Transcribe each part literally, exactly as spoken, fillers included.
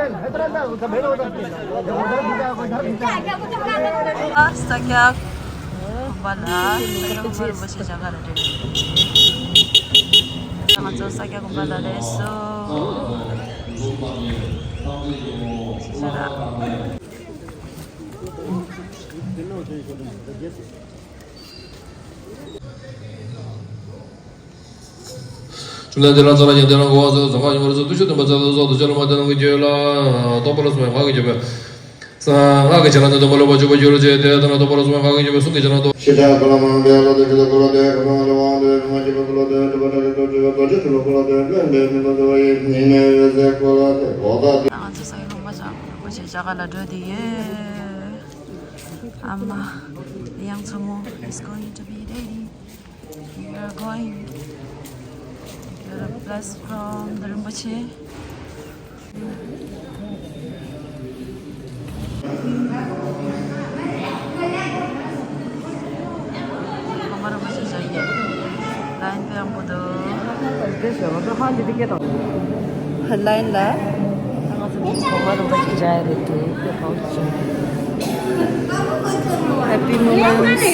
ས་སྐྱ་དགོན་པ་ལ་ས་སྐྱ་དགོན་པ་རིན་པོ་ཆེ་མཇལ་ཁ་ལ་འགྲོ་ཡིན། ང་ཚོ་ས་སྐྱ་དགོན་པ་ལ་སླེབས་སོང་། ཞེས་བྱ་ར། བཅོམ་ལྡན་འདས་ལ་ཚོགས་ལ་ཡང་དེ་རང་གོ་བ་ཚོ་རྫོགས་པ་ཡོང་བར་ཚོགས་བསྡུ་ཆོས་སྟོན་པ་ཚོ་ཚོགས་བསྡུ་ཆོས་ལ་མ་དེ་རང་གི་རྒྱུད་ལ་རྟོགས་པ་ལ་སོགས་པའི་སྔགས་ཀྱི་རྒྱུད་པས། སྔགས་ཀྱི་རྒྱུད་ལ་ནི་སྟོན་པ་ལོག་པར་གྱུར་པར་འགྱུར་བ་བྱེད་དེ་ལྟར་ན་རྟོགས་པ་ལ་སོགས་པའི་སྔགས་ཀྱི་རྒྱུད་པས་གསུང་གི་རྒྱུད་ལ་རྟོགས། ཤེས་བྱ་ཀུན་ལ་མ་འོངས་པའི་བློ་དང་ཆོས་དང་ཀུན་ལ་ལྡན་ཀུན་ལ་མ་འོངས་པའི་བློ་དང་ཆོས་དང་ཀུན་ལ་ལྡན་ཀུན་ལ་ལྡན་རྡོ་རྗེ་ཀུན་ལ་ལྡན་ཀུན་ལ་ལྡན་ཀུན་ལ་ལྡན་ཀུན་ལ་ལྡན་ཀུན་ལ་ལྡན། ང་ཚོ་ས་ཡི་ལུང་པ་བྱང་བུ་ཆེ་བྱ་ག་ལ་འགྲོ་དེ་ཡོད། ཨ་མ། The young Tsumo is going to be ready. We are going to get a bless from the Rinpoche. ལ་ཡིན་པའི་ཡང་པོ་དུ། ལ་ཡིན་ལ། གོང་མ་རིན་པོ་ཆེ་མཇལ་ཡ་རེད་དེ་དེ་གོང་ཆེ། Happy moments.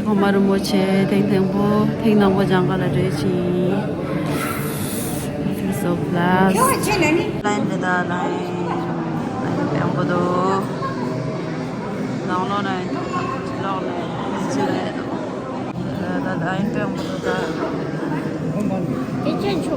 གོང་མ་རིན་པོ་ཆེ་ཐེངས་ཐེངས་པོ་ཐེངས་དང་པོ་སྦྱང་ག་ལ་འགྲོ་ཆེན། I feel so blessed. ལ་ཡིན་ལ་ད་ལ་ཡིན་ལ་ཡིན་པའི་ཡང་པོ་དུ། ནང་ལོགས་ན་ཡིན་དུ་ལོགས་ན་ཡིན་ཆེ་ལ་ཡིན་དུ། ད་ད་ཡིན་པའི་ཡང་པོ་དུ་ད། དེ་ཅན་ཆུ།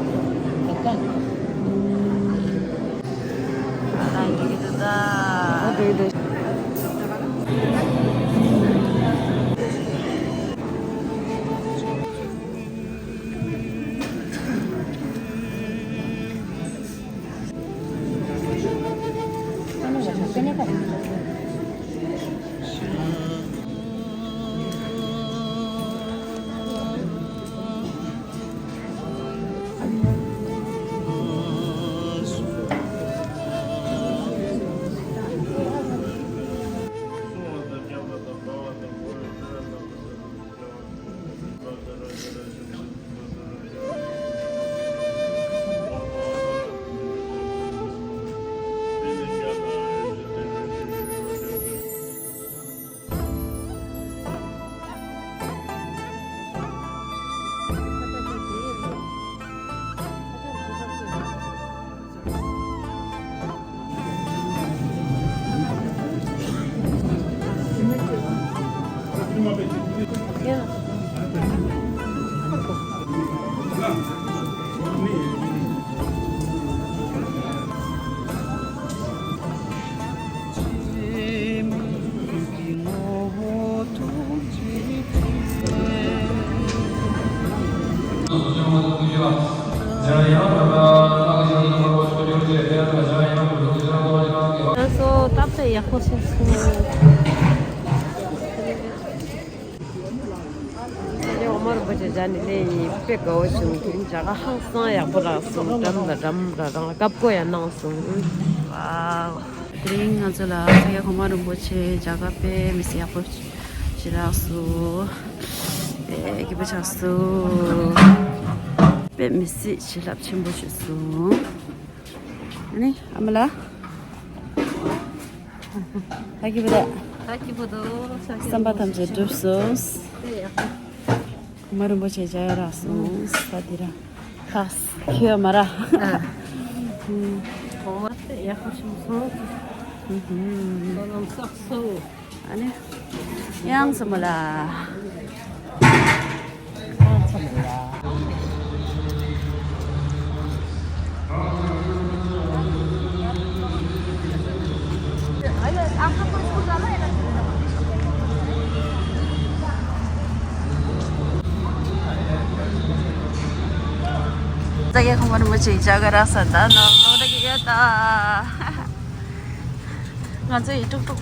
ང་ཚོ་སྟབས་བདེ་ཡག་པོ་སོང་སོང་། ས་སྐྱ་གོང་མ་རིན་པོ་ཆེ་མཇལ་ནས་སླེབས་ཡིན། དཔེ་དགའ་བོ་བྱུང་། དེ་རིང་ཇ་ག་ཧང་སང་ཡག་པོ་རག་སོང་། འགྲམ་ལ་འགྲམ་ར་རང་ལ་བཀབ་བསྐོ་ཡང་གནང་སོང་། ཝའོ། དེ་རིང་ང་ཚོ་ལ་ས་སྐྱ་གོང་མ་རིན་པོ་ཆེ་ཇ་ག་དཔེ་མི་སྲིད་ཡག་པོ་ཞིག་རག་སོང་། དཔེ་སྐྱིད་པོ་ཆགས་སོང་། དཔེ་མི་སྲིད་བྱིན་རླབས་ཆེན་པོ་བྱུང་སོང་། ཨ་ནི་ཨ་མ་ལགས། ད་སྐྱིད་པོ་འདུག་ད་སྐྱིད་པོ་འདུག་ད་སྐྱིད་པོ། བསམ་པ་ཐམས་ཅད་འགྲུབ་སོང་། དེ་ཡག་པོ། གོང་མ་རིན་པོ་ཆེ་མཇལ་ཡ་རག་སོང་། ས་འདི་ར་ཁག་ཁྱོད་མ་ར། ཨ། གོང་མ་དཔེ་ཡག་པོ་བྱུང་སོང་། ཧུམ་ཧུམ། སོ་ནམ་བསགས་སོང་། ཨ་ནི། ཡང་ཚ་མོ་ལ། ཡང་ཚ་མོ་ལ། ས་སྐྱ་གོང་མ་རིན་པོ་ཆེ་ཇ་ག་རག་ས་ད་ནང་ལོགས་ར་གི་ཡོད་ད། ང་ཚོ་ཡི་ཏུག་ཏུག